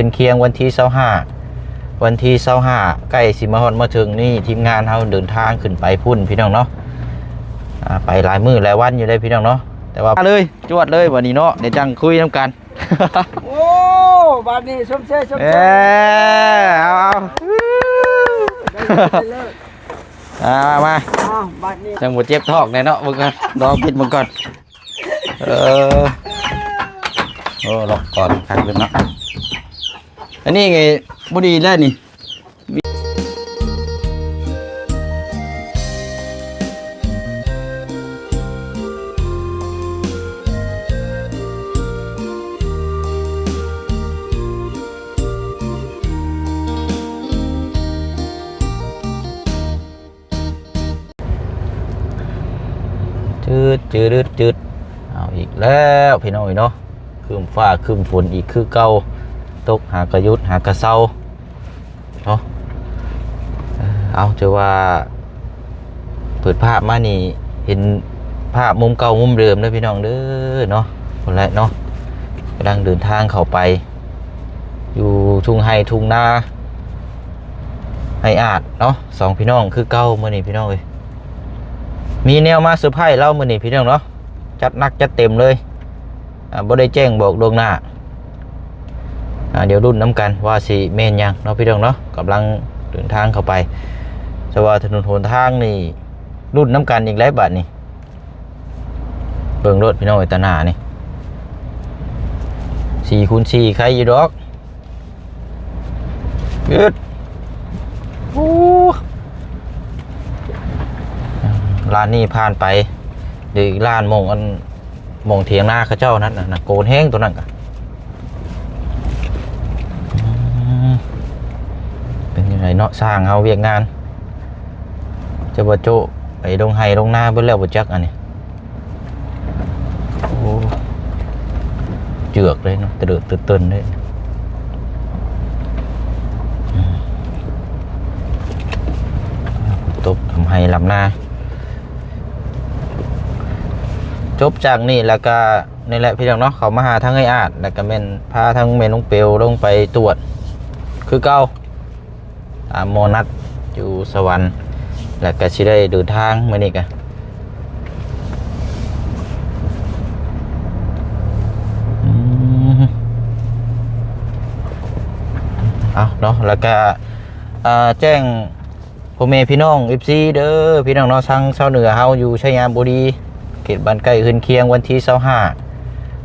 ຂຶ້ນຄຽງວັນທີຊາວຫ້າ ວັນທີຊາວຫ້າ ໃກ້ຊິມາຮອດມາເຖິງນີ້ ທີມງານເຮົາເດີນທາງຂຶ້ນໄປພຸ້ນພີ່ນ້ອງເນາະ. ອ່າ ໄປຫຼາຍມື້ຫຼາຍວັນຢູ່ເດ້ພີ່ນ້ອງເນາະ ແຕ່ວ່າມາເລີຍ ຈວດເລີຍບັດນີ້ເນາະ ດຽວຈັ່ງຄຸຍນຳກັນ. ໂອ້ ບາດນີ້ຊົມເຊີຍ ຊົມເຊີຍ ເອີ ເອົາ ເອົາ ໄດ້ເລີຍ ໄດ້ເລີຍ ອ່າ ມາ ອ້າວ ບາດນີ້ ຍັງບໍ່ເຈັບທ້ອງແນ່ເນາະ ເບິ່ງກ່ອນ ລອງປິດເບິ່ງກ່ອນ. ເອີ ໂອ້ ລັອກກ່ອນ ຄັກເລີຍເນາະ. ອັນນີ້ບໍ່ດີແລ້ວນີ້. ຈືດ ຈືດ ຈືດ ເອົາອີກແລ້ວພີ່ນ້ອງເອີຍເນາະ. ຄຶ້ມຟ້າຄຶ້ມຝົນອີກຄືເກົ່າ ຕົກຫາກະຢຸດຫາກະເຊົາເນາະ. ເອົາ ຖືວ່າເປີດພາບມານີ້ ເຫັນພາບມຸມເກົ່າມຸມເດີມເດີພີ່ນ້ອງເດີເນາະ. ພຸ້ນແຫຼະເນາະ ກຳລັງເດີນທາງເຂົ້າໄປ ຢູ່ທົ່ງໄຮ່ທົ່ງນາ ອ້າຍອາດເນາະ ສອງພີ່ນ້ອງຄືເກົ່າ. ມື້ນີ້ພີ່ນ້ອງເອີຍ ມີແນວມາເຊີໄພລາວມື້ນີ້ພີ່ນ້ອງເນາະ ຈັດໜັກຈັດເຕັມເລີຍ. ອ່າ ບໍ່ໄດ້ແຈ້ງບອກລ່ວງໜ້າ ອ່າ ດຽວລຸ້ນນຳກັນວ່າຊິແມ່ນຫຍັງເນາະພີ່ນ້ອງເນາະ. ກຳລັງເດີນທາງເຂົ້າໄປ ແຕ່ວ່າຖະໜົນຫົນທາງນີ້ ລຸ້ນນຳກັນອີກແລ້ວບາດນີ້. ເບິ່ງໂລດພີ່ນ້ອງເອີຍ ຕາໜ້ານີ້ ສີ່ຄູນສີ່ ໄຄຢູ່ດອກ. ອືດ ໂອ້ ລ້ານນີ້ຜ່ານໄປ ເດີອີກລ້ານໝ່ອງອັນ ໝ່ອງຖຽງນາເຂົາເຈົ້ານັ້ນນະ ໂກນແຮງໂຕນັ້ນກະ. ອືມ ເປັນຈັ່ງໃດເນາະ ຊ່າງເຮົາວຽກງານ ຈະບໍ່ໂຈະໄປລົງໄຮ່ລົງນາເບິດແລ້ວບໍ່ຈັກອັນນີ້. ໂອ້ ເຈືອກເລີຍເນາະ ຕະເດີດເຕີນເລີຍ. ຕົກທຳໄຮ່ລຳນາ. ຈົບຈາກນີ້ແລ້ວກະ ນີ້ແຫຼະພີ່ນ້ອງເນາະ ເຂົ້າມາຫາທາງອ້າຍອາດ ແລ້ວກະແມ່ນພາທາງແມ່ນ້ອງເປວລົງໄປຕວດຄືເກົ່າ ຕາມໝໍນັດຢູ່ສະຫວັນ ແລ້ວກະຊິໄດ້ເດີນທາງມື້ນີ້ກະ. ອືມ ເອົາເນາະ ແລ້ວກະ ເອີ ແຈ້ງ ພໍ່ແມ່ພີ່ນ້ອງ ເອັຟຊີ ເດີພີ່ນ້ອງເນາະ ທາງຊາວເໜືອເຮົາຢູ່ໄຊຍະບູລີ ເຂດບ້ານໃກ້ເຮືອນຄຽງ ວັນທີຊາວຫ້າ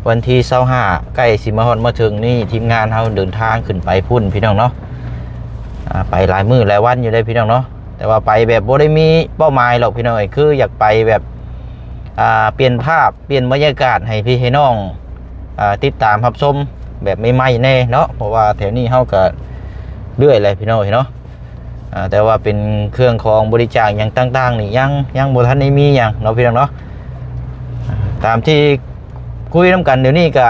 ວັນທີຊາວຫ້າ ໃກ້ຊິມາຮອດມາເຖິງນີ້ ທີມງານເຮົາເດີນທາງຂຶ້ນໄປພຸ້ນພີ່ນ້ອງເນາະ. ອ່າ ໄປຫຼາຍມື້ຫຼາຍວັນຢູ່ເດ້ພີ່ນ້ອງເນາະ ແຕ່ວ່າໄປແບບບໍ່ໄດ້ມີເປົ້າໝາຍດອກພີ່ນ້ອງເອີຍ ຄືຢາກໄປແບບ ອ່າ ປ່ຽນພາບ ປ່ຽນບັນຍາກາດໃຫ້ພີ່ໃຫ້ນ້ອງ ອ່າ ຕິດຕາມຮັບຊົມແບບໃໝ່ໆແດ່ເນາະ ເພາະວ່າແຖວນີ້ເຮົາກະເລື້ອຍແຫຼະພີ່ນ້ອງເອີຍເນາະ. ອ່າ ແຕ່ວ່າເປັນເຄື່ອງຂອງບໍລິຈາກຫຍັງຕ່າງໆນີ້ ຍັງ ຍັງບໍ່ທັນໄດ້ມີຫຍັງເນາະພີ່ນ້ອງເນາະ. ຕາມທີ່ຄຸຍນຳກັນດຽວນີ້ກະ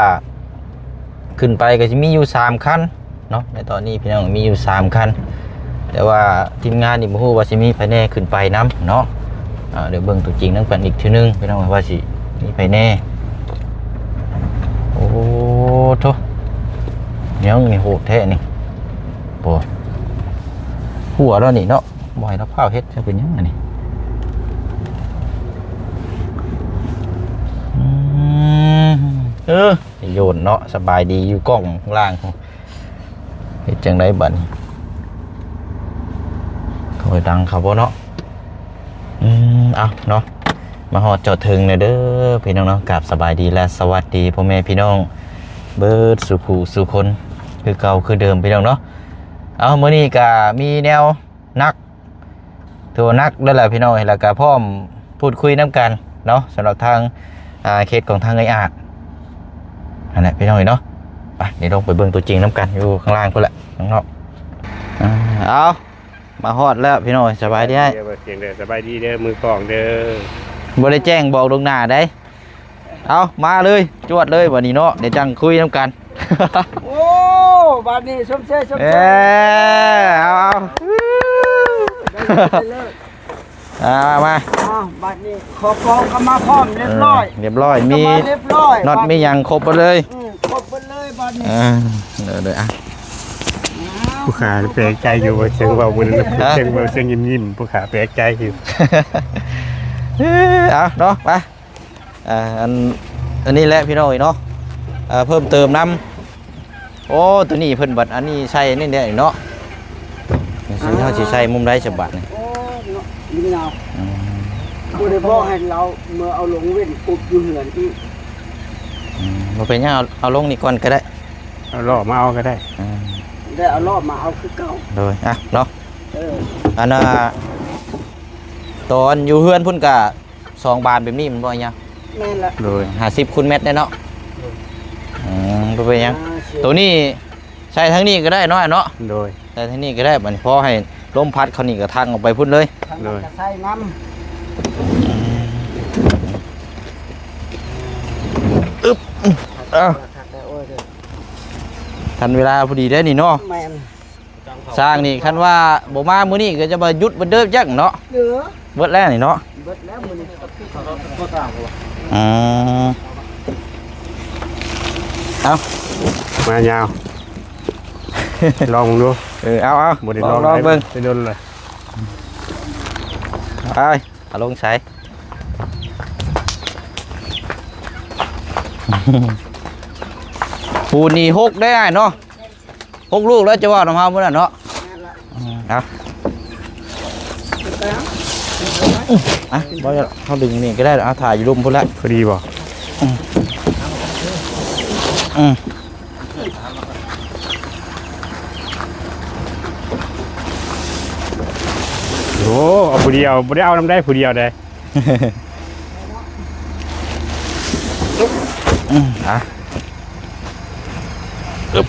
ຂຶ້ນໄປກະຊິມີຢູ່ສາມຄັນເນາະ ໃນຕອນນີ້ພີ່ນ້ອງ ມີຢູ່ສາມຄັນ ແຕ່ວ່າທີມງານນີ້ບໍ່ຮູ້ວ່າຊິມີໃຜແດ່ຂຶ້ນໄປນຳເນາະ. ອ່າ ດຽວເບິ່ງຕົວຈິງນຳກັນອີກເທື່ອໜຶ່ງພີ່ນ້ອງ ວ່າຊິມີໃຜແດ່. ໂອ້ໂທ້ ຍັງນີ້ໂຫດແທ້ນີ້ ໂອ້ ຫົວແລ້ວນີ້ເນາະ ບໍ່ໃຫ້ລາວພ້າວເຮັດ ຈະເປັນຫຍັງອັນນີ້. ອືມ ເອີ ໂຍນເນາະ ສະບາຍດີຢູ່ກ້ອງຂ້າງລ່າງ ເຮັດຈັ່ງໃດບັດນີ້ ຄ່ອຍດັງເຂົາບໍ່ເນາະ. ອືມ ເອົາເນາະ ມາຮອດຈອດເຖິງແລ້ວເດີພີ່ນ້ອງເນາະ. ກາບສະບາຍດີ ແລະ ສະຫວັດດີພໍ່ແມ່ພີ່ນ້ອງເບິດສູ່ຜູ້ສູ່ຄົນ ຄືເກົ່າຄືເດີມພີ່ນ້ອງເນາະ. ເອົາ ມື້ນີ້ກະມີແນວໜັກ ຖືວ່າໜັກເດີແຫຼະພີ່ນ້ອງເອີຍ ແລ້ວກະພ້ອມພູດຄຸຍນຳກັນເນາະ ສຳລັບທາງ ອ່າ ເຂດຂອງທາງເອື້ອຍອາດ ຫັ້ນແຫຼະພີ່ນ້ອງເອີຍເນາະ. ໄປ ດຽວລົງໄປເບິ່ງຕົວຈິງນຳກັນ ຢູ່ຂ້າງລ່າງພຸ້ນແຫຼະ ຂ້າງນອກ. ອ່າ ເອົາ ມາຮອດແລ້ວພີ່ນ້ອງເອີຍ ສະບາຍດີອ້າຍ ສະບາຍດີເດີ ມືກ້ອງເດີ ບໍ່ໄດ້ແຈ້ງບອກລ່ວງໜ້າໃດ. ເອົາ ມາເລີຍ ຈວດເລີຍບັດນີ້ເນາະ ດຽວຈັ່ງຄຸຍນຳກັນ. ໂອ້ ບາດນີ້ຊົມເຊີຍ ຊົມເຊີຍ ເອີ ເອົາ ເອົາ ໄດ້ເລີຍ ອ່າ ມາ ອ່າ ບາດນີ້ຂອງກະມາພ້ອມຮຽບຮ້ອຍ ຮຽບຮ້ອຍ ມີ ນັອດມີຫຍັງຄົບໝົດເລີຍ ອືມ ຄົບໝົດເລີຍບາດນີ້. ອ່າ ເດີໆ ອ່ະ ຜູ້ຂ້າແປກໃຈຢູ່ ວ່າສຽງເວົ້າມື້ນັ້ນນະ ຮະ? ສຽງເວົ້າສຽງຍິ້ມໆ ຜູ້ຂ້າແປກໃຈຢູ່. ເອີ ເອົາເນາະ ໄປ ອ່າ ອັນ ອັນນີ້ແຫຼະພີ່ນ້ອງເອີຍເນາະ ເອີ ເພີ່ມເຕີມນຳ. ໂອ້ ໂຕນີ້ເພິ່ນບັດອັນນີ້ໃສ່ນີ້ແຫຼະເນາະ ເຮົາຊິໃສ່ມຸມໃດສະບາດນີ້? ໂອ້ຍເນາະ ນີ້ເນາະ ອືມ ບໍ່ໄດ້ບອກໃຫ້ລາວເມືອເອົາລົງເວັ້ນປຸບຢູ່ເຮືອນອີກ. ອືມ ບໍ່ເປັນຫຍັງ ເອົາ ເອົາລົງນີ້ກ່ອນກໍໄດ້ ເອົາລໍ້ມາເອົາກໍໄດ້. ອືມ ໄດ້ເອົາລໍ້ມາເອົາຄືເກົ່າ. ໂດຍ ອ່ະເນາະ ເອີ ອັນນ່າ ຕອນຢູ່ເຮືອນພຸ້ນກະ ສອງບານແບບນີ້ແມ່ນບໍ່ຍາ? ແມ່ນລະ ໂດຍ ຫ້າສິບຄູນແມັດໄດ້ເນາະ. ໂດຍ ອືມ ບໍ່ເປັນຫຍັງ ອ່າ ໂຕນີ້ໃສ່ທາງນີ້ກໍໄດ້ເນາະ ເນາະ. ໂດຍ ໃສ່ທາງນີ້ກໍໄດ້ ບັດນີ້ພໍໃຫ້ລົມພັດເຂົ້ານີ້ກໍທັງອອກໄປພຸ້ນເລີຍ. ທາງນັ້ນ ໂດຍ ກໍໃສ່ນຳ ອຶບ ເອົາ ທັນເວລາພໍດີເດ້ນີ້ເນາະ. ແມ່ນ ຊ່າງນີ້ຄັນວ່າບໍ່ມາມື້ນີ້ກໍຈະວ່າຢຸດເບິດເດີຈັກເນາະ. ເອີ ເບິດແລ້ວນີ້ເນາະ ເບິດແລ້ວມື້ນີ້. ອືມ ເອົາ ມາຍາວ ລອງເບິ່ງດູ. ເອີ ເອົາໆ ບໍ່ໄດ້ລອງ ລອງເບິ່ງ ໄດ້ດົນລະ. ໄປ ເອົາລົງໃສ່ ປູນນີ້ຫົກໄດ້ອ້າຍເນາະ. ຫົກລູກແລ້ວ ຈະເວົ້ານຳເຮົາມື້ນັ້ນເນາະ. ອືມ ເອົາ ອ່ະ ບໍ່ ເຮົາດຶງນີ້ກໍໄດ້ ເອົາ ຖ່າຍຢູ່ລຸ່ມພຸ້ນແຫຼະ ພໍດີບໍ່? ອືມ ອືມ ໂອ້ ເອົາຜູ້ດຽວ ບໍ່ໄດ້ເອົານຳໃດ ຜູ້ດຽວໃດ. ອືມ ອ່ະ ອຶບ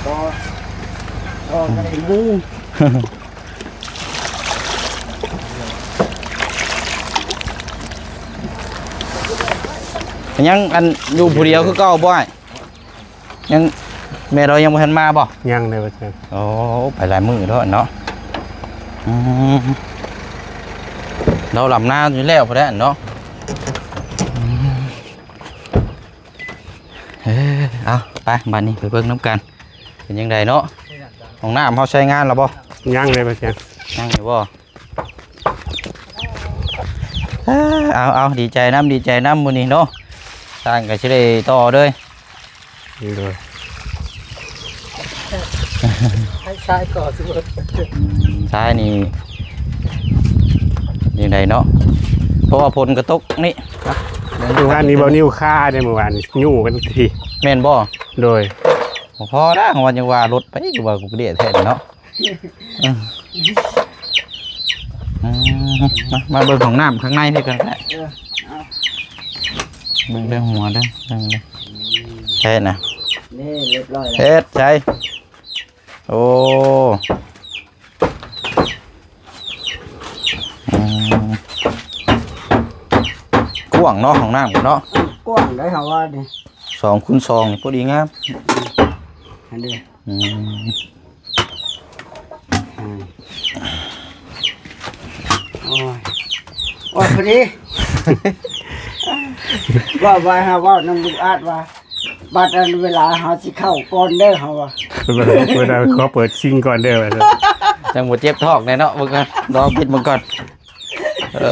ຕໍ່ ຕໍ່ກັນອີກໝູ່. ຍັງອັນຢູ່ຜູ້ດຽວຄືເກົ່າບໍ່ອ້າຍ? ຍັງ ແມ່ລາວຍັງບໍ່ທັນມາບໍ່? ຍັງເລີຍວ່າຊັ້ນ. ໂອ້ ໄປຫຼາຍມື້ແລ້ວເນາະ. ອືມ ລາວລຳນາຢູ່ແລ້ວພຸ້ນແຫຼະເນາະ. ອືມ ເອີ ເອົາ ໄປ ບາດນີ້ໄປເບິ່ງນຳກັນ ເປັນຈັ່ງໃດເນາະ. ຫ້ອງນ້ຳເຮົາໃຊ້ງານແລ້ວບໍ່? ຍັງເລີຍວ່າຊັ້ນ. ຍັງຢູ່ບໍ່? ເອີ ເອົາໆ ດີໃຈນຳ ດີໃຈນຳມື້ນີ້ເນາະ ຊ່າງກໍຊິໄດ້ຕໍ່ເລີຍ. ໂດຍ ໃຫ້ຊາຍກໍຊິເບິດ ຊາຍນີ້ຈັ່ງໃດເນາະ ເພາະວ່າຝົນກໍຕົກນີ້. ມື້ວານນີ້ບໍ່ນິ້ວຄາເດ້ ມື້ວານນີ້ຍູ້ກັນທີ ແມ່ນບໍ່? ໂດຍ ບໍ່ພໍນະ ວ່າຍັງວ່າລົດໄປ ວ່າກູກະເດະແທ້ເນາະ. ເອີ ອືມ ມາ ມາເບິ່ງຫ້ອງນ້ຳຂ້າງໃນນີ້ກັນກໍໄດ້. ເອີ ເອົາ ເບິ່ງເລື່ອງຫົວເດີ ເບິ່ງເດີ ເຮັດນະ ນີ້ຮຽບຮ້ອຍແລ້ວ ເຮັດໃສ. ໂອ້ ອືມ ກວ້າງເນາະ ຫ້ອງນ້ຳເນາະ. ເອີ ກວ້າງໄດ໋ ເຮົາວ່ານີ້ ສອງຄູນສອງນີ້ພໍດີງາມ ອັນນີ້. ອືມ ອືມ ໂອ້ຍ ໂອ້ຍ ພໍດີ ເວົ້າໄວ້ ຫາເວົ້ານຳລຸງອາດວ່າ ບັດອັນເວລາເຮົາຊິເຂົ້າກ່ອນເດີ ເຮົາວ່າ ເພິ່ນວ່າ ເພິ່ນວ່າຂໍເປີດຊິງກ່ອນເດີ ວ່າຊັ້ນ. ຈັ່ງບໍ່ເຈັບທ້ອງແດ່ເນາະ ເບິ່ງກ່ອນ ລອງປິດເບິ່ງກ່ອນ. ເອີ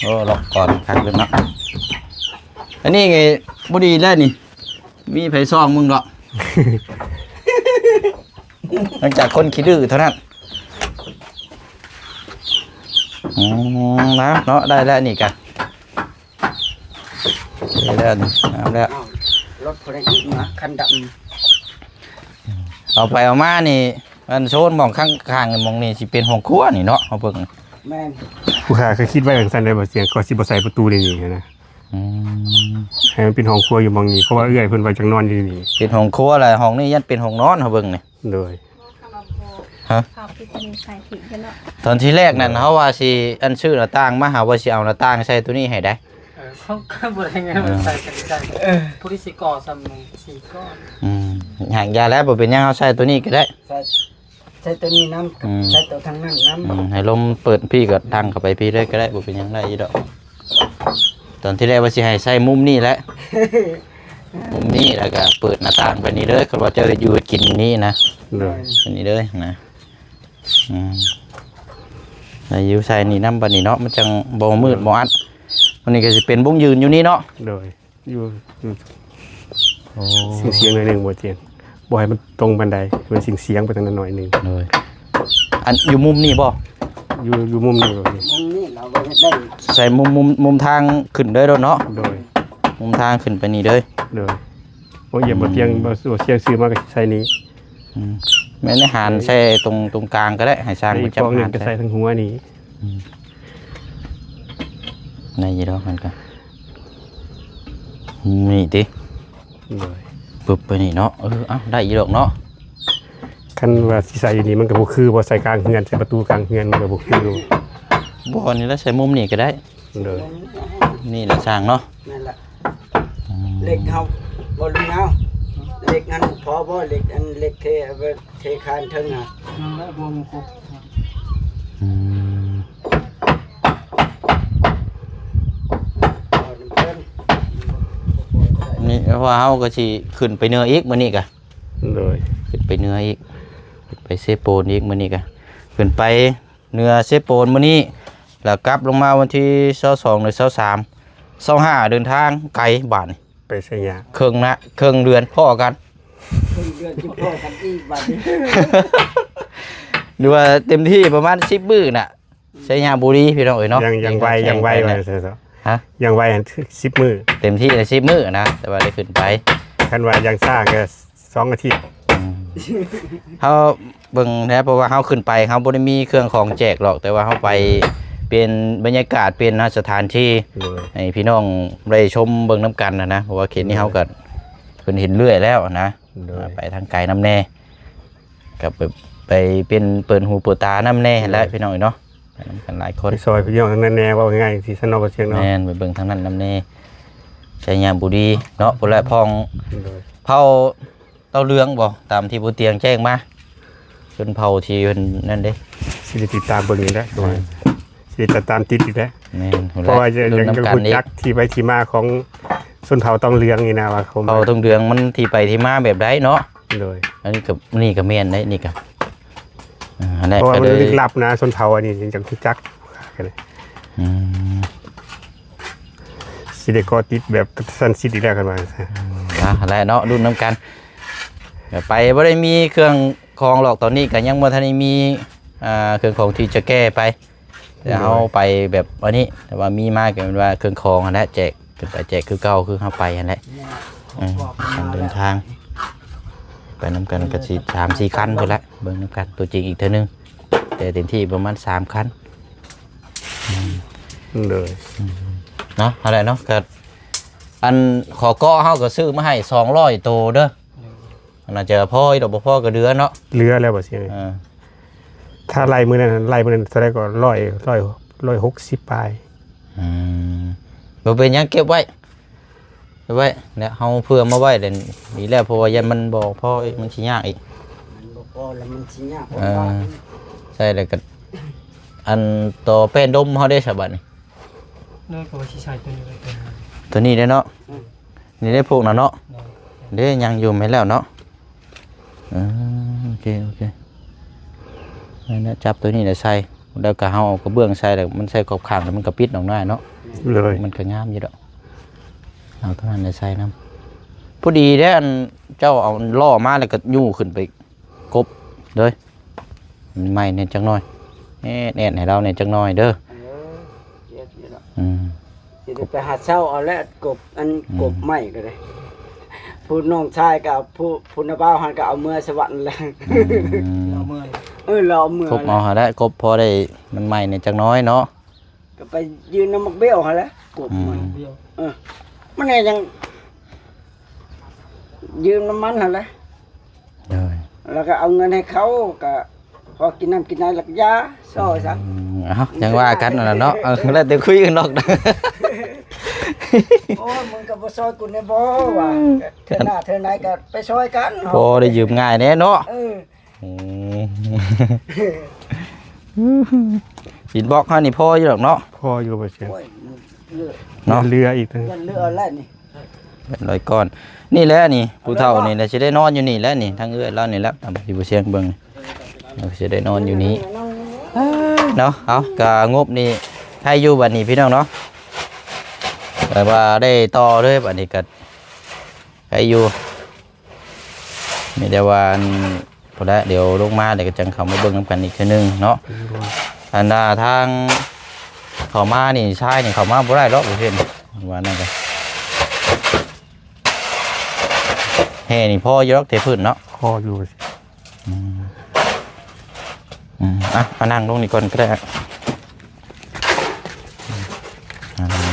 ໂອ້ ລັອກກ່ອນ ຄັກເລີຍເນາະ. ອັນນີ້ບໍ່ດີແລ້ວນີ້ ມີໃຜສ່ອງມຶງດອກ ນອກຈາກຄົນຂີ້ດື້ເທົ່ານັ້ນ. ອືມ ນະເນາະ ໄດ້ແລ້ວນີ້ກະ ໄດ້ແລ້ວນີ້ ງາມແລ້ວ. ເອົ້າ ລົດຜູ້ໃດອີກນະ ຄັນດຳ. ເອົາໄປເອົາມານີ້ ອັນໂຊນໝ່ອງຂ້າງໆ ໝ່ອງນີ້ຊິເປັນຫ້ອງຄົວນີ້ເນາະ ເຮົາເບິ່ງ. ແມ່ນ ຜູ້ຂ້າກໍຄິດໄວ້ຈັ່ງຊັ້ນເດ້ ບໍ່ສຽງ ກໍຊິບໍ່ໃສ່ປະຕູໃນນີ້ນະ. ອືມ ໃຫ້ມັນເປັນຫ້ອງຄົວຢູ່ໝ່ອງນີ້ ເພາະວ່າເອື້ອຍເພິ່ນວ່າຈະນອນຢູ່ນີ້ ເປັນຫ້ອງຄົວແລ້ວ ຫ້ອງນີ້ຍັງເປັນຫ້ອງນອນ ເຮົາເບິ່ງນີ້. ໂດຍ ຮະ ເອົາປິດຕົວນີ້ໃສ່ຖິ້ມເນາະ. ຕອນທີແລກນັ້ນ ໂດຍ ເຮົາວ່າຊິອັນຊື້ໜ້າຕ່າງມາ ຫາວ່າຊິເອົາໜ້າຕ່າງໃສ່ຕົວນີ້ໃຫ້ໄດ໋. ເອີ ເຂົາກໍບໍ່ໄດ້ເງິນ ເອີ ໃສ່ກັນໄດ້ ເອີ ຜູ້ທີ່ຊິກໍ່ສ່ຳນີ້ຊິກໍ່. ອືມ ຫາກຢ່າແລ້ວ ບໍ່ເປັນຫຍັງ ເຮົາໃສ່ຕົວນີ້ກໍໄດ້ ໃສ່ ໃສ່ຕົວນີ້ນຳ ອືມ ໃສ່ຕົວທາງນັ້ນນຳ. ອືມ ໃຫ້ລົມເປີດພີ້ກໍດັງເຂົ້າໄປພີ້ເລີຍກໍໄດ້ ບໍ່ເປັນຫຍັງ ໄດ້ຢູ່ດອກ. ຕອນທີແລກວ່າຊິໃຫ້ໃສ່ມຸມນີ້ແຫຼະ ມຸມນີ້ ແລ້ວກໍເປີດໜ້າຕ່າງໄປນີ້ເລີຍ ຄັນວ່າເຈົ້າເຮັດຢູ່ເຮັດກິນນີ້ນະ ໂດຍ ອັນນີ້ເລີຍນະ. ອືມ ແລ້ວຢູ່ໃສ່ນີ້ນຳ ບັດນີ້ເນາະ ມັນຈັ່ງບໍ່ມືດບໍ່ອັດ. ອັນນີ້ກໍຊິເປັນວົງຢືນຢູ່ນີ້ເນາະ ໂດຍ ຢູ່ ຢູ່ ໂອ້ ສຽງໆໜ້ອຍໜຶ່ງ ບໍ່ຕຽງ ບໍ່ໃຫ້ມັນຕົງປານໃດ ໃຫ້ມັນສຽງໆໄປທາງນັ້ນໜ້ອຍໜຶ່ງ ໂດຍ. ອັນຢູ່ມຸມນີ້ບໍ່? ຢູ່ ຢູ່ມຸມນີ້ ມຸມນີ້ລາວກໍເຮັດໄດ້ ໃສ່ມຸມ ມຸມ ມຸມທາງຂຶ້ນເລີຍໂລດເນາະ ໂດຍ ມຸມທາງຂຶ້ນໄປນີ້ເລີຍ ໂດຍ. ໂອ້ ຢ້ຽມ ອືມ ບໍ່ຕຽງ ບໍ່ ບໍ່ຕຽງຊື້ມາກໍໃສ່ນີ້ ອືມ ແມ່ນໃຫ້ຫານໃສ່ ໃສ່ຕົງ ຕົງກາງກໍໄດ້ ໃຫ້ຊ່າງ ແລະ ເພິ່ນຈັບ ອີກປ່ອງໜຶ່ງກໍໃສ່ທາງຫົວນີ້ ອືມ ໄດ້ຢູ່ດອກ ມັນກໍ ນີ້ຕິ ໂດຍ ປຶບໄປນີ້ເນາະ ເອີ ເອົ້າ ໄດ້ຢູ່ດອກເນາະ. ຄັນວ່າຊິໃສ່ຢູ່ນີ້ມັນກໍບໍ່ຄື ບໍ່ໃສ່ກາງເຮືອນ ໃສ່ປະຕູກາງເຮືອນມັນກໍບໍ່ຄື ບໍ່ ນີ້ລະ ໃສ່ມຸມນີ້ກໍໄດ້ ໂດຍ ນີ້ລະຊ່າງເນາະ ແມ່ນລະ ອືມ ເຫຼັກເຮົາບໍ່ລຸງເຮົາ ເຫຼັກຫັ້ນພໍບໍ່ ເຫຼັກອັນເຫຼັກເທ ເທຄານເທິງຫັ້ນ ຍັງໄດ້ບໍ່ມັນຄົບ ອືມ ນີ້ ເພາະວ່າເຮົາກໍຊິຂຶ້ນໄປເໜືອອີກມື້ນີ້ກະ ໂດຍ ຂຶ້ນໄປເໜືອອີກ ຂຶ້ນໄປເຊໂປນອີກ ມື້ນີ້ກະຂຶ້ນໄປເໜືອເຊໂປນມື້ນີ້ ແລ້ວກັບລົງມາວັນທີຊາວສອງ ຫຼື ຊາວສາມ ຊາວຫ້າ ເດີນທາງໄກບາດນີ້ ໄປໄສຍາ ເຄິ່ງນະ ເຄິ່ງເດືອນພໍ້ກັນ ເຄິ່ງເດືອນຊິພໍ້ກັນອີກບາດນີ້ ຫຼືວ່າເຕັມທີ່ປະມານສິບມື້ນະ ໄຊຍະບູລີ ພີ່ນ້ອງເອີຍເນາະ ຍັງ ຍັງໄວ ຍັງໄວ ວ່າຊັ້ນເນາະ ຮະ ຍັງໄວຫັ້ນສິບມື້ ເຕັມທີ່ນະສິບມື້ນະ ແຕ່ວ່າໄດ້ຂຶ້ນໄປ ຄັນວ່າຢ່າງຊ້າກໍສອງອາທິດ ອືມ ເຮົາເບິ່ງແດ່ ເພາະວ່າເຮົາຂຶ້ນໄປ ເຮົາບໍ່ໄດ້ມີເຄື່ອງຂອງແຈກດອກ ແຕ່ວ່າເຮົາໄປປ່ຽນບັນຍາກາດ ປ່ຽນສະຖານທີ່ ໂດຍ ໃຫ້ພີ່ນ້ອງໄດ້ຊົມເບິ່ງນຳກັນນະ ເພາະວ່າເຂດນີ້ ໂດຍ ເຮົາກໍ ເພິ່ນເຫັນເລື້ອຍແລ້ວນະ ໂດຍ ໄປທາງໄກນຳແດ່ ກໍໄປ ໄປເປັນເປີດຫູເປີດຕານຳແດ່ຫັ້ນແຫຼະ ໂດຍ ພີ່ນ້ອງເອີຍເນາະ ໄປນຳກັນຫຼາຍຄົນ ໄປຊ່ອຍພີ່ນ້ອງທາງນັ້ນແດ່ ເວົ້າງ່າຍໆ ທີ່ຊະເນາະ ບໍ່ຊຽງເນາະ ແມ່ນ ໄປເບິ່ງທາງນັ້ນນຳແດ່ ໄຊຍະບູລີເນາະ ພຸ້ນແຫຼະ ພອງ ໂດຍ ເຜົ່າເຕົ້າເຫຼືອງບໍ່ ຕາມທີ່ຜູ້ຕຽງແຈ້ງມາ ຊົນເຜົ່າທີ່ເພິ່ນນັ້ນເດ້ ຊິໄດ້ຕິດຕາມເບິ່ງອີກແຫຼະ ແມ່ນ ຊິໄດ້ຕິດຕາມຕິດອີກແຫຼະ ແມ່ນ ເພາະວ່າຢາກ ຢາກຮູ້ຈັກທີ່ໄປທີ່ມາຂອງຊົນເຜົ່າຕອງເຫຼືອງນີ້ນະ ວ່າເຜົ່າຕອງເຫຼືອງມັນທີ່ໄປທີ່ມາແບບໃດເນາະ ໂດຍ ອັນນີ້ກໍ ນີ້ກໍແມ່ນເດ້ ນີ້ກໍ ອ່າ ຫັ້ນແຫຼະ ເພາະວ່າມັນເລິກລັບນະ ຊົນເຜົ່າອັນນີ້ຢາກຮູ້ຈັກ ອືມ ຊິໄດ້ເກາະຕິດແບບກະທັນຊິດອີກແລ້ວ ຄັນວ່າ ອ່າ ຫັ້ນແຫຼະເນາະ ລຸ້ນນຳກັນ ໄປບໍ່ໄດ້ມີເຄື່ອງຂອງດອກ ຕອນນີ້ກໍຍັງບໍ່ທັນໄດ້ມີ ອ່າ ເຄື່ອງຂອງທີ່ຈະແກ່ໄປ ແຕ່ເຮົາໄປແບບອັນນີ້ ແຕ່ວ່າມີມາກໍແມ່ນວ່າເຄື່ອງຂອງຫັ້ນແຫຼະ ແຈກ ຂຶ້ນໄປແຈກຄືເກົ່າ ຄືເຮົາໄປຫັ້ນແຫຼະ ເອີ ການເດີນທາງ ໄປນຳກັນກໍຊິສາມສີ່ຄັນພຸ້ນແຫຼະ ເບິ່ງນຳກັນຕົວຈິງອີກເທື່ອໜຶ່ງ ແຕ່ເຕັມທີ່ປະມານສາມຄັນ ໂດຍ ເນາະ ຫັ້ນແຫຼະເນາະ ກໍອັນຂໍເກາະເຮົາກໍຊື້ມາໃຫ້ສອງຮ້ອຍໂຕເດີ ໜ້າຈະພໍຢູ່ດອກ ບໍ່ພໍກໍເຫຼືອເນາະ ເຫຼືອແລ້ວບໍ່ຊິ ເອີ ຖ້າໄລ່ມື້ນັ້ນ ໄລ່ມື້ນັ້ນເທົ່າໃດກໍຮ້ອຍ ຮ້ອຍ ຮ້ອຍຫົກສິບປາຍ ອືມ ບໍ່ເປັນຫຍັງ ເກັບໄວ້ ເກັບໄວ້ ແລ້ວເຮົາເພື່ອມາໄວ້ແລ້ວ ດີແລ້ວ ເພາະວ່າຢ້ານມັນບໍ່ພໍ ມັນຊິຍາກອີກ ມັນບໍ່ພໍແລ້ວມັນຊິຍາກ ເອີ ໃຊ່ ແລ້ວກໍອັນຕໍ່ແປ້ນດົມເຮົາເດ້ ສະບັດນີ້ ໂດຍ ກໍວ່າຊິໃສ່ຕົວນີ້ໄວ້ກ່ອນ ຕົວນີ້ເດ້ເນາະ ອືມ ນີ້ເດ້ພວກນັ້ນເນາະ ໂດຍ ເດ້ຍັງຢູ່ແມ່ນແລ້ວເນາະ ເອີ ໂອເຄ ໂອເຄ ນັ້ນນະ ຈັບຕົວນີ້ແຫຼະໃສ່ ແລ້ວກໍເຮົາເອົາກະເບື້ອງໃສ່ ແລ້ວມັນໃສ່ຂອບຂ້າງ ແລ້ວມັນກໍປິດອອກໜ້ອຍເນາະ ໂດຍ ມັນກໍງາມຢູ່ດອກ ເອົາຕົວນັ້ນແຫຼະໃສ່ນຳ ພໍດີເດ້ ອັນເຈົ້າເອົາລໍ້ມາ ແລ້ວກໍຍູ້ຂຶ້ນໄປ ກົບເດີ ໃໝ່ແດ່ຈັກໜ້ອຍ ແອດໆໃຫ້ລາວແດ່ຈັກໜ້ອຍເດີ ເອີ ເຈັບຢູ່ດອກ ອືມ ຊິໄດ້ໄປຫາເຊົ່າເອົາແຫຼະ ກົບ ອັນ ອືມ ກົບໄມ້ກໍໄດ້ ຜູ້ນ້ອງຊາຍກໍເອົາ ຜູ້ ຜູ້ນ້າບ່າວຫັ້ນກໍເອົາເມືອສະຫວັນແລ້ວ ອືມ ເອົາເມືອ ເອີ ລາວເອົາເມືອ ກົບເອົາຫັ້ນແຫຼະ ກົບພໍໄດ້ມັນໃໝ່ແດ່ຈັກໜ້ອຍເນາະ ກໍໄປຢືມນຳໝາກບ້ຽວຫັ້ນແຫຼະ ກົບມັນ ອືມ ເອີ ມັນກໍຍັງຢືມນຳມັນຫັ້ນແຫຼະ ໂດຍ ແລ້ວກໍເອົາເງິນໃຫ້ເຂົາ ກໍພໍກິນນ້ຳກິນໃນ ແລ້ວກໍຢາຊໍຊະ ອືມ ເອົ້າ ຈັ່ງວ່າກັນນັ້ນແຫຼະເນາະ ເອີ ແລ້ວແຕ່ຄຸຍກັນເນາະ ໂອ້ຍ ມຶງກໍບໍ່ຊ່ອຍກູແດ່ບໍ່ ວ່າ ເທື່ອໜ້າເທື່ອໃດກໍໄປຊ່ອຍກັນ ພໍໄດ້ຢືມງ່າຍແດ່ເນາະ ເອີ ອືມ ອິນບັອກເຮົານີ້ພໍຢູ່ດອກເນາະ ພໍຢູ່ບໍ່ເຊຍ ໂອ້ຍ ມັນເຫຼືອ ເນາະ ເຫຼືອອີກ ມັນເຫຼືອແລ້ວນີ້ ເປັນຮ້ອຍກ້ອນ ນີ້ແຫຼະນີ້ ຜູ້ເຖົ້ານີ້ແຫຼະ ຊິໄດ້ນອນຢູ່ນີ້ແຫຼະນີ້ ທາງເອື້ອຍລາວນີ້ແຫຼະ ຕາມທີ່ບໍ່ຊຽງເບິ່ງ ຊິໄດ້ນອນຢູ່ນີ້ເນາະ. ເອົາ ກະງົບນີ້ໃຫ້ຢູ່ບັດນີ້ພີ່ນ້ອງເນາະ ແຕ່ວ່າໄດ້ຕໍ່ເລີຍບັດນີ້ກະໃຫ້ຢູ່. ມີແຕ່ວ່າອັນ ພຸ້ນແຫຼະ ດຽວລົງມາແລ້ວກໍຈັ່ງເຂົ້າມາເບິ່ງນຳກັນອີກເທື່ອໜຶ່ງເນາະ. ອັນນ່າ ທາງເຂົ້າມານີ້ ຊາຍນີ້ເຂົ້າມາບໍ່ໄດ້ດອກ ເຫັນວ່ານັ້ນກໍ ແຮ່ນີ້ພໍຢູ່ດອກ ເທພື້ນເນາະ ພໍຢູ່. ອືມ ອືມ ອ່ະ ມານັ່ງລົງນີ້ກ່ອນກໍໄດ້. ອ່າ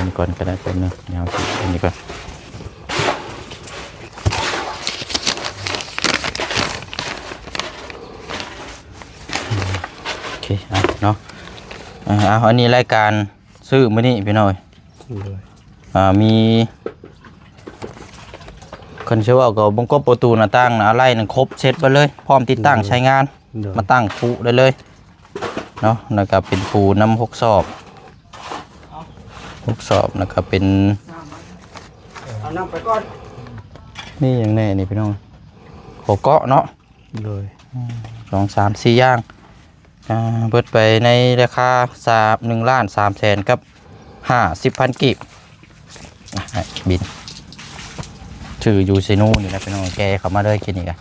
ນີ້ກ່ອນກໍໄດ້ ແປັບໜຶ່ງ ດຽວຊິອັນນີ້ກ່ອນ. ໂອເຄ ເອົາເນາະ ເອົາ ອັນນີ້ລາຍການຊື້ມື້ນີ້ພີ່ນ້ອງເອີຍ. ໂດຍ ອ່າ ມີ ຄັນຊິເວົ້າກໍບົງກົບປະຕູໜ້າຕ່າງ ອາໄຫຼ່ນັ້ນຄົບເສັດເບິດເລີຍ ພ້ອມຕິດຕັ້ງ ໂດຍ ໃຊ້ງານ. ໂດຍ ມາຕັ້ງຄຸໄດ້ເລີຍເນາະ. ແລ້ວກໍເປັນປູນຳຫົກສອບ ຫົກສອບ ແລ້ວກໍເປັນ ເອົານຳໄປກ່ອນ. ມີຫຍັງແດ່ນີ້ພີ່ນ້ອງ? ຫົວເກາະເນາະ. ໂດຍ ອືມ ສອງ ສາມ ສີ່ຢ່າງ ອ່າ ເບິດໄປໃນລາຄາສາມ ໜຶ່ງລ້ານສາມແສນກັບຫ້າສິບພັນກີບ. ອ່ະ ບິນ ຊື່ຢູ່ເຊໂນນີ້ແຫຼະພີ່ນ້ອງ ແກ່ເຂົ້າມາເລີຍ ຄລິນິກ ອ່າ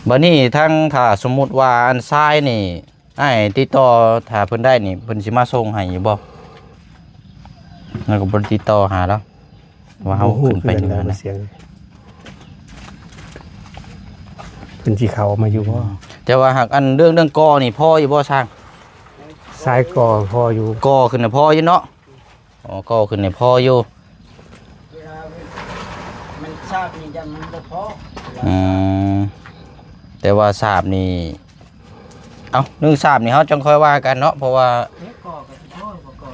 ບັດນີ້ທາງ ຖ້າສົມມຸດວ່າອັນຊາຍນີ້ ອ້າຍຕິດຕໍ່ ຖ້າເພິ່ນໄດ້ນີ້ ເພິ່ນຊິມາສົ່ງໃຫ້ຢູ່ບໍ່? ແລ້ວກໍບໍ່ໄດ້ຕິດຕໍ່ຫາລາວ. ວ່າເຮົາຂຶ້ນໄປຢູ່ຫັ້ນນະ ເພິ່ນຊິເຂົ້າມາຢູ່ບໍ່? ແຕ່ວ່າຫາກອັນເລື່ອງ ເລື່ອງກໍ່ນີ້ພໍຢູ່ບໍ່ຊ່າງ? ຊາຍກໍ່ພໍຢູ່ ກໍ່ຂຶ້ນນະພໍຢູ່ເນາະ. ອໍ ກໍ່ຂຶ້ນນີ້ພໍຢູ່ ເວລາມັນຊາບນີ້ຍັງມັນບໍ່ພໍ. ອືມ ແຕ່ວ່າຊາບນີ້ ເອົ້າ ເລື່ອງຊາບນີ້ເຮົາຈັ່ງຄ່ອຍວ່າກັນເນາະ ເພາະວ່າ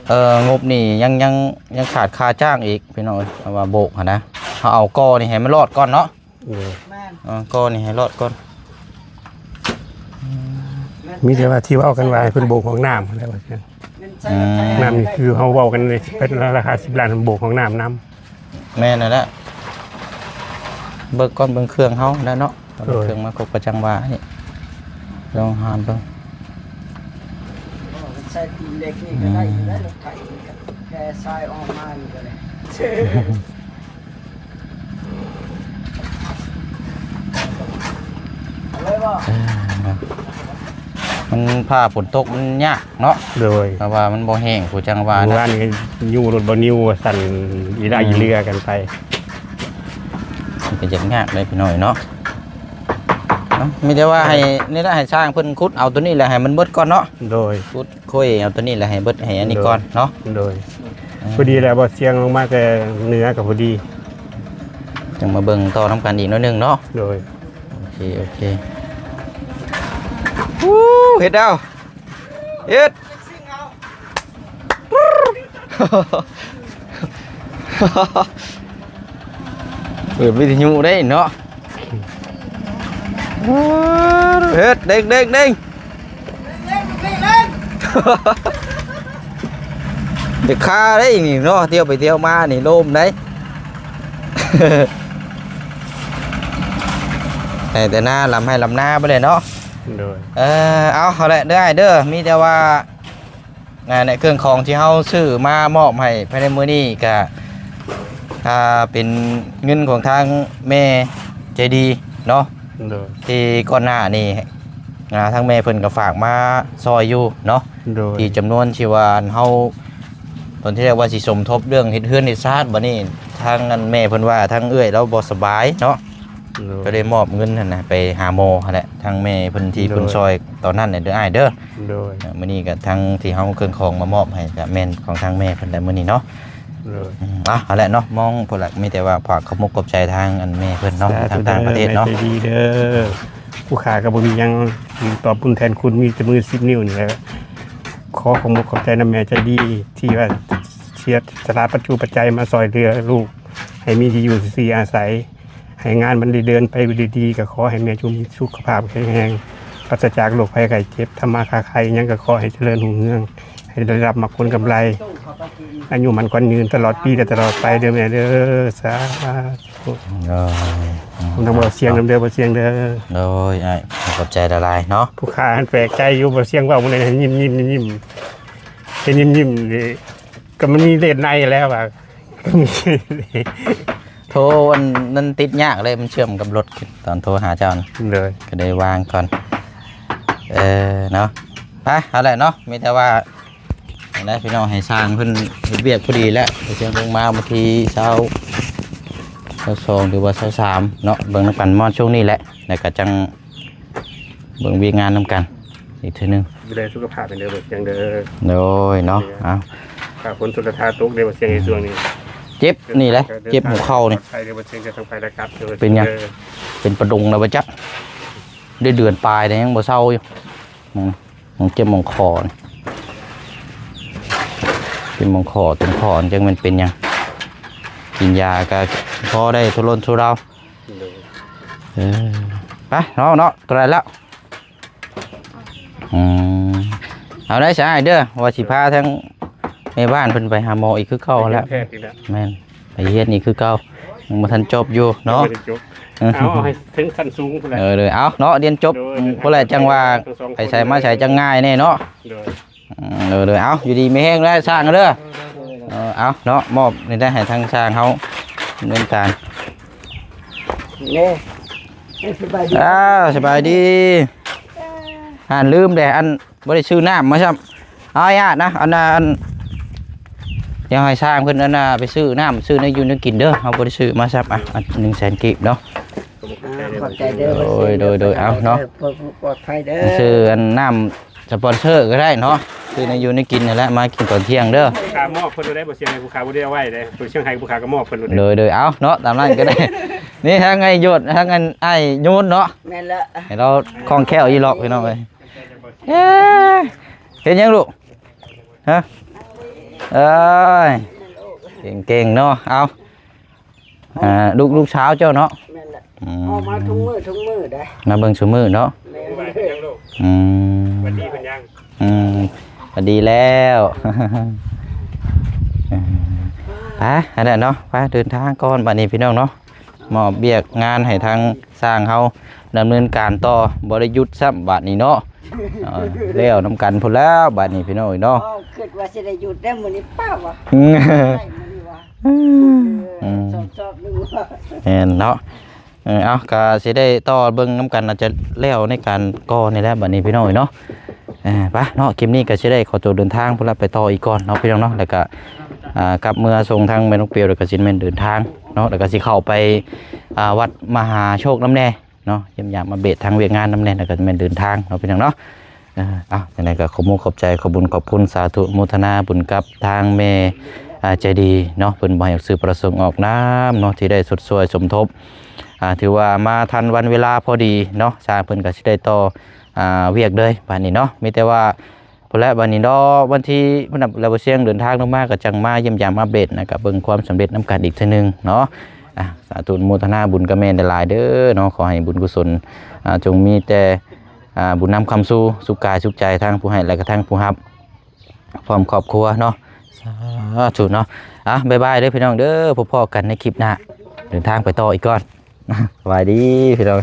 ເອີ ງົບນີ້ຍັງ ຍັງ ຍັງຂາດຄ່າຈ້າງອີກພີ່ນ້ອງເອີຍ ເພາະວ່າໂບກຫັ້ນນະ ເຮົາເອົາກໍ່ນີ້ໃຫ້ມັນລອດກ່ອນເນາະ. ໂດຍ ແມ່ນ ເອີ ກໍ່ນີ້ໃຫ້ລອດກ່ອນ. ມີແຕ່ວ່າທີ່ເວົ້າກັນວ່າໃຫ້ເພິ່ນໂບກຫ້ອງນ້ຳຫັ້ນແຫຼະວ່າຊັ້ນ. ອືມ ນ້ຳນີ້ຄືເຮົາເວົ້າກັນນີ້ ເປັນລາຄາສິບລ້ານ ໂບກຫ້ອງນ້ຳນຳ. ແມ່ນຫັ້ນແຫຼະ ເບິ່ງກ່ອນ ເບິ່ງເຄື່ອງເຮົາແຫຼະເນາະ. ໂດຍ ເຄື່ອງມາຄົບກໍຈັ່ງວ່າໃຫ້ລອງຫາເບິ່ງ. ໂອ້ ໃສ່ຕີນເຫຼັກນີ້ກໍໄດ້ຢູ່ແລ້ວ ອືມ ລົດໄຖນີ້ກໍແກ່ຊາຍອອກມານີ້ກໍໄດ້. ເອີ ມັນຟ້າຝົນຕົກມັນຍາກເນາະ. ໂດຍ ເພາະວ່າມັນບໍ່ແຫ້ງ ຜູ້ຈັ່ງວ່າ ມື້ວານນີ້ຢູ່ລົດບໍ່ນິວວ່າຊັ້ນ ອີລາ ອືມ ອີເຫຼືອກັນໄປ ມັນກໍຍາກໆເດ້ພີ່ນ້ອງເນາະ. ເອົ້າ ມີແຕ່ວ່າໃຫ້ ນີ້ລະ ໃຫ້ຊ່າງເພິ່ນຂຸດເອົາໂຕນີ້ແຫຼະ ໃຫ້ມັນເບິດກ່ອນເນາະ. ໂດຍ ຂຸດ ຄຸຍເອົາໂຕນີ້ແຫຼະ ໃຫ້ເບິດໃຫ້ອັນນີ້ກ່ອນເນາະ. ໂດຍ ເອີ ພໍດີແລ້ວ ບໍ່ສຽງລົງມາແຕ່ເໜືອກໍພໍດີ ຈັ່ງມາເບິ່ງຕໍ່ນຳກັນອີກໜ້ອຍໜຶ່ງເນາະ. ໂດຍ ໂອເຄ ໂອເຄ. ໂອ້ ເຮັດແລ້ວ ເຮັດ ເປີດວິທະຍຸໄດ້ເນາະ. ເຮັດ ເດ້ງ ເດ້ງ ເດ້ງ ເດ້ງ ຢ່າຄາໄດ້ນີ້ເນາະ ທ່ຽວໄປທ່ຽວມານີ້ໂລມໄດ໋. ໃຫ້ແຕ່ນາ ລຳໄຮ່ລຳນາໄປເລີຍເນາະ. ໂດຍ ເອີ ເອົາ ເອົາແຫຼະເດີອ້າຍເດີ ມີແຕ່ວ່າ ອ່າ ໃນເຄື່ອງຂອງທີ່ເຮົາຊື້ມາມອບໃຫ້ພາຍໃນມື້ນີ້ກະ ອ່າ ເປັນເງິນຂອງທາງແມ່ໃຈດີເນາະ. ໂດຍ ທີ່ກ່ອນໜ້ານີ້ ອ່າ ທາງແມ່ເພິ່ນກໍຝາກມາຊ່ອຍຢູ່ເນາະ. ໂດຍ ທີ່ຈຳນວນທີ່ວ່າອັນເຮົາ ຕອນທີ່ແລກວ່າຊິສົມທົບເລື່ອງເຮັດເຮືອນເຮັດຊານ ບັດນີ້ທາງອັນແມ່ເພິ່ນວ່າທາງເອື້ອຍລາວບໍ່ສະບາຍເນາະ. ໂດຍ ກໍໄດ້ມອບເງິນຫັ້ນນະ ໄປຫາໝໍຫັ້ນແຫຼະ ທາງແມ່ເພິ່ນທີ່ ໂດຍ ເພິ່ນຊ່ອຍຕອນນັ້ນແຫຼະເດີອ້າຍເດີ. ໂດຍ ເອີ ມື້ນີ້ກໍທັງທີ່ເຮົາເຄື່ອງຂອງມາມອບໃຫ້ກໍແມ່ນຂອງທາງແມ່ເພິ່ນແຫຼະມື້ນີ້ເນາະ. ໂດຍ ອືມ ອ່ະ ຫັ້ນແຫຼະເນາະ ມອງພຸ້ນລະ ມີແຕ່ວ່າຝາກຂອບມຸກຂອບໃຈທາງອັນແມ່ເພິ່ນເນາະ ສາທຸ ທາງຕ່າງປະເທດເນາະ. ແມ່ໃຈດີເດີ ຜູ້ຂ້າກໍບໍ່ມີຫຍັງ ຕອບບຸນແທນຄຸນ ມີແຕ່ມືສິບນິ້ວນີ້ແຫຼະ. ຂໍຂອບມຸກຂອບໃຈນຳແມ່ໃຈດີ ທີ່ວ່າເສຍສະຫຼະປັດຈຸປັດໄຈມາຊ່ອຍເຫຼືອລູກ ໃຫ້ມີທີ່ຢູ່ທີ່ອາໄສ ໃຫ້ງານມັນໄດ້ເດີນໄປດ້ວຍດີ ກໍຂໍໃຫ້ແມ່ຈົ່ງມີສຸຂະພາບແຂງແຮງ ປາສະຈາກໂລກໄພໄຂ້ເຈັບ ທຳມາຄ້າຂາຍຫຍັງກໍຂໍໃຫ້ຈະເລີນຮຸ່ງເຮືອງ ໃຫ້ໄດ້ຮັບມັກຜົນກຳໄລ. ອາຍຸໝັ້ນຂວັນຍືນຕະຫຼອດປີ ແລະ ຕະຫຼອດໄປເດີແມ່ເດີ. ສາທຸ. ໂດຍ. ອືມ ນຳບໍ່ສຽງນຳເດີ ບໍ່ສຽງເດີ. ໂດຍ ອ້າຍ ຂອບໃຈຫຼາຍໆເນາະ. ຜູ້ຂ້າຫັ້ນແປກໃຈຢູ່ ບໍ່ສຽງເວົ້າມື້ໃດຍິ້ມໆໆ ເຫັນຍິ້ມໆນີ້ ກໍມັນມີເລດໃນແລ້ວວ່າ ກໍມີ ໂທ ອັນນັ້ນຕິດຍາກເລີຍ ມັນເຊື່ອມກັບລົດ ຕອນໂທຫາເຈົ້ານະ. ໂດຍ. ກໍໄດ້ວາງກ່ອນ ເອີ ເນາະ. ໄປ ເອົາແຫຼະເນາະ ມີແຕ່ວ່າ ຫັ້ນແຫຼະພີ່ນ້ອງ ໃຫ້ຊ່າງເພິ່ນເຮັດວຽກພໍດີແຫຼະ ໄປເຊີນລົງມາວັນທີຊາວ ຊາວສອງ ຫຼືວ່າຊາວສາມເນາະ ເບິ່ງນຳກັນມອດຊ່ວງນີ້ແຫຼະ ແລ້ວກໍຈັ່ງເບິ່ງວຽກງານນຳກັນອີກເທື່ອໜຶ່ງ. ດູແລສຸຂະພາບເດີ ບໍ່ສຽງເດີ. ໂດຍເນາະ. ເອົາ ຖ້າຝົນຊົນລະທາຕົກເດີ ບໍ່ສຽງ ໃນຊ່ວງນີ້ ເຈັບນີ້ແຫຼະ ເດີນທາງ ເຈັບຫົວເຂົ່ານີ້ ປອດໄພເດີ ບໍ່ສຽງ ຈະທັງໄປລະກັບເດີ. ເປັນຫຍັງ? ເປັນປະດົງແລ້ວບໍ່ຈັກ ໄດ້ເດືອນປາຍແລ້ວ ຍັງບໍ່ເຊົາຢູ່. ໝ່ອງ ໝ່ອງເຈັບໝ່ອງຄໍນີ້ ເຈັບໝ່ອງຄໍ ຕົ້ນຄໍນີ້ ຈັກແມ່ນເປັນຫຍັງ ກິນຢາກໍພໍໄດ້ທຸລົນທຸເລົາ. ໂດຍ. ເອີ ໄປເນາະ ເນາະ ຕົວໃດແລ້ວ? ອືມ ເອົາໄດ້ຊະອ້າຍເດີ ວ່າຊິພາທາງແມ່ບ້ານເພິ່ນໄປຫາໝໍອີກຄືເກົ່າຫັ້ນແຫຼະ. ໄປຮຽນແພດອີກແລ້ວ. ແມ່ນ. ໄປຮຽນອີກຄືເກົ່າ ຍັງບໍ່ທັນຈົບຢູ່ເນາະ ຍັງບໍ່ທັນຈົບ. ເອີ ເອົາ ເອົາໃຫ້ເຖິງຊັ້ນສູງພຸ້ນແຫຼະ. ເອີ ເດີ ເອົາເນາະ ຮຽນຈົບ ໂດຍ ພຸ້ນແຫຼະ ຈັ່ງວ່າ ທັງສອງຄົນ ໄປໃສມາໃສຈັ່ງງ່າຍແດ່ເນາະ. ໂດຍ. ເອີ ເດີ ເອົາ ຢູ່ດີມີແຮງເດີ ຊ່າງເດີ. ເອີ ເອົາເນາະ ມອບນີ້ໄດ້ໃຫ້ທາງຊ່າງເຮົາດຳເນີນການ. ເອີ ສະບາຍດີ. ອ້າວ ສະບາຍດີ. ອັນ ລືມເດ້ ອັນ ບໍ່ໄດ້ຊື້ນ້ຳມາຊ້ຳ. ເອົາ ຍາດນະ ອັນ ອັນ ດຽວໃຫ້ຊ່າງເພິ່ນ ອັນ ໄປຊື້ນ້ຳ ຊື້ແນວຢູ່ແນວກິນເດີ ເຮົາບໍ່ໄດ້ຊື້ມາຊ້ຳ. ອ່ະ ອັນ ໜຶ່ງແສນກີບເນາະ. ອ່າ ຂອບໃຈເດີ. ໂດຍ ໂດຍ ໂດຍ ເອົາເນາະ ເພື່ອຄວາມປອດໄພເດີ. ຊື້ ອັນ ນ້ຳສະປອນເຊີກໍໄດ້ເນາະ ຊື້ແນວຢູ່ແນວກິນຫັ້ນແຫຼະ ມາກິນຕອນທ່ຽງເດີ. ຜູ້ຄ້າມອບເພິ່ນໂລດເດ້ ບໍ່ສຽງໃຫ້ຜູ້ຄ້າບໍ່ໄດ້ເອົາໄວ້ເດ້ ຜູ້ສຽງໃຫ້ຜູ້ຄ້າກໍມອບເພິ່ນໂລດເດ້. ໂດຍ ໂດຍ ເອົາເນາະ ຕາມນັ້ນກໍໄດ້. ນີ້ທາງໄອ້ໂຍດ ທາງອັນອ້າຍໂຍດເນາະ. ແມ່ນແລ້ວ ໃຫ້ລາວຄ່ອງແຄ້ວອີ່ຫຼອກ ພີ່ນ້ອງເອີຍ. ເອີ ເຮັດຫຍັງລູກ? ຮະ? ເອີຍ ເກັ່ງໆເນາະ. ເອົາ ອ່າ ລູກ ລູກສາວເຈົ້າເນາະ. ແມ່ນແຫຼະ. ອືມ ອອກມາທຸກມື້ທຸກມື້ເດ້ ມາເບິ່ງຊຸມື້ເນາະ. ແມ່ນ. ອືມ ຫວັດດີເພິ່ນຍັງ? ອືມ ຫວັດດີແລ້ວ. ໄປ ອັນນັ້ນເນາະ ໄປເດີນທາງກ່ອນບາດນີ້ ພີ່ນ້ອງເນາະ. ມອບວຽກງານໃຫ້ທາງຊ່າງເຮົາດຳເນີນການຕໍ່ ບໍ່ໄດ້ຢຸດຊ້ຳບາດນີ້ເນາະ. ເອີ ແລ້ວນຳກັນພຸ້ນແລ້ວບາດນີ້ ພີ່ນ້ອງເອີຍເນາະ. ອໍ ຄິດວ່າຊິໄດ້ຢຸດແລ້ວມື້ນີ້ ປ້າວ່າ ອືມ ໄດ້ມື້ນີ້ວ່າ ອືມ ອືມ ສອບໆໜຶ່ງວ່າ ແມ່ນເນາະ. ເອີ ເອົາ ກໍຊິໄດ້ຕໍ່ເບິ່ງນຳກັນ ອາດຈະແລ້ວໃນການກໍ່ນີ້ແຫຼະບາດນີ້ ພີ່ນ້ອງເອີຍເນາະ. ເອີ ໄປເນາະ ຄລິບນີ້ກໍຊິໄດ້ຂໍຕົວເດີນທາງພຸ້ນລະ ໄປຕໍ່ອີກກ່ອນເນາະ ພີ່ນ້ອງເນາະ. ແລ້ວກໍ ອ່າ ກັບເມືອສົ່ງທາງແມ່ນ້ອງປຽວ ແລ້ວກໍຊິແມ່ນເດີນທາງເນາະ ແລ້ວກໍຊິເຂົ້າໄປ ອ່າ ວັດມະຫາໂຊກນຳແດ່ເນາະ ຢ້ຽມຢາມອັບເດດທາງວຽກງານນຳແດ່ ແລ້ວກໍແມ່ນເດີນທາງເນາະ ພີ່ນ້ອງເນາະ. ເອີ ເອົາ ຈັ່ງໃດກໍຂອບມຸກຂອບໃຈ ຂອບບຸນຂອບຄຸນ ສາທຸໂມທະນາບຸນກັບທາງແມ່ ອ່າ ໃຈດີເນາະ ເພິ່ນບໍ່ໃຫ້ອອກຊື່ປະສົງອອກນາມເນາະ ທີ່ໄດ້ຊົດຊ່ວຍສົມທົບ ອ່າ ຖືວ່າມາທັນວັນເວລາພໍດີເນາະ ຊ່າງເພິ່ນກໍຊິໄດ້ຕໍ່ ອ່າ ວຽກເລີຍບາດນີ້ເນາະ. ມີແຕ່ວ່າ ພຸ້ນແຫຼະ ບາດນີ້ເນາະ ວັນທີ ພຸ້ນນະ ແລ້ວບໍ່ສຽງເດີນທາງລົງມາ ກໍຈັ່ງມາຢ້ຽມຢາມອັບເດດ ແລ້ວກໍເບິ່ງຄວາມສຳເລັດນຳກັນອີກເທື່ອໜຶ່ງເນາະ. ອ່າ ສາທຸອະນຸໂມທະນາບຸນກັບແມ່ຫຼາຍໆເດີເນາະ. ຂໍໃຫ້ບຸນກຸສົນ ອ່າ ຈົ່ງມີແຕ່ ອ່າ ບຸນນຳຄຳສູ່ ສຸກກາຍສຸກໃຈ ທັງຜູ້ໃຫ້ ແລະກະທັງຜູ້ຮັບ ພ້ອມຄອບຄົວເນາະ. ສາທຸເນາະ. ອ່າ ບາຍບາຍເດີພີ່ນ້ອງເດີ ພົບພໍ້ກັນໃນຄລິບໜ້າ. ເດີນທາງໄປຕໍ່ອີກກ່ອນ. ສະບາຍດີພີ່ນ້ອງ.